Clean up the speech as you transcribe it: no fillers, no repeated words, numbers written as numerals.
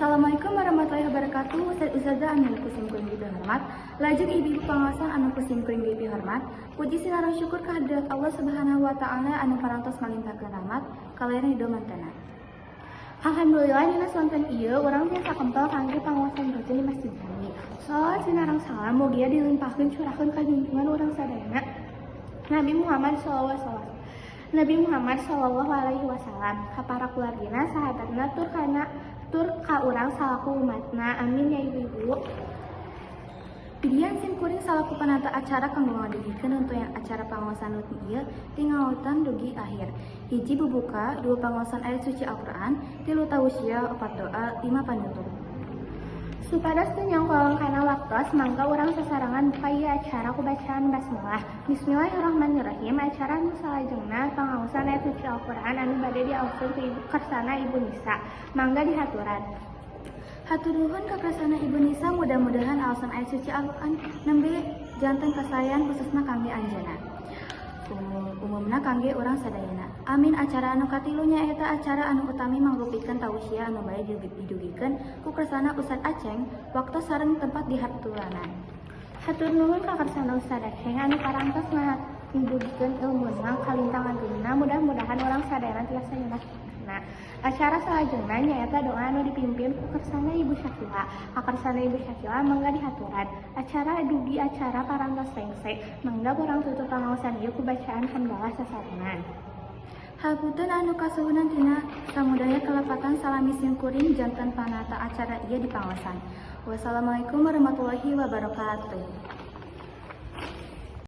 Assalamualaikum warahmatullahi wabarakatuh. Ustaz Ustazah anu ku sim kuring dipihormat, lajeng ibu-ibu pangaosan anu ku sim kuring dipihormat. Puji sinareng syukur kehadirat Allah Subhanahu wa Taala anu parantos malimpahkeun rahmat kalayan ridho mantena. Alhamdulillah, dina sonten ieu urang tiasa kempel kangge pangaosan rutin di Masjid Jami. Sholawat sinareng salam mugia dilimpahkeun curahkeun ka junjungan urang sadayana, Nabi Muhammad sallallahu alaihi wasallam. Nabi Muhammad sallallahu alaihi wasallam, ka para keluargina, sahabatna, tur kana tur ka urang salaku umatna. Amin ya, ibu-ibu. Pidihan sim kuring salaku panata acara kanggo ngadugikeun untuk yang acara pangaosan rutin ieu ti ngawitan dugi akhir. Hiji, bubuka, dua, pangaosan ayat suci Al-Qur'an, tilu, tausiah, opat, doa, lima, panutup. Supados teu nyangkolong kana waktos, mangga urang sasarengan buka ieu acara ku bacaan basmalah. Bismillahirrahmanirrahim. Acara nu salajengna pangaosan ayat suci Al-Qur'an anu bade diaoskeun ku Ibu Kersana, Ibu Nisa. Mangga dihaturan. Hatur nuhun ka Kersana Ibu Nisa, mudah-mudahan aosan ayat suci Al-Qur'an nembe janten kasaean khususna kangge anjeunna. Umumna kangge urang sadayana. Amin. Acara anu katilu nyaeta acara anu utami mangrupikeun tausiah anu bade didugikeun ku Kersana Ustad Aceng, waktu sareng tempat dihaturanan. Hatur nuhun ka Kersana Ustad Aceng anu parantos ngadugikeun ilmuna kalintang agengna, mudah-mudahan urang sadayana tiasa nyenak. Nah, acara salajengna nyaeta doa anu dipimpin ku Kersana Ibu Syakila. Ka Kersana Ibu Syakila mangga dihaturan. Acara dugi acara parantos rengse. Mangga urang tutup pangaosan ieu ku bacaan hamdalah sasarengan. Hapunten anu kasuhunan tina samudaya kalepatan salami sim kuring janten panata acara ieu di pangaosan. Wassalamualaikum warahmatullahi wabarakatuh.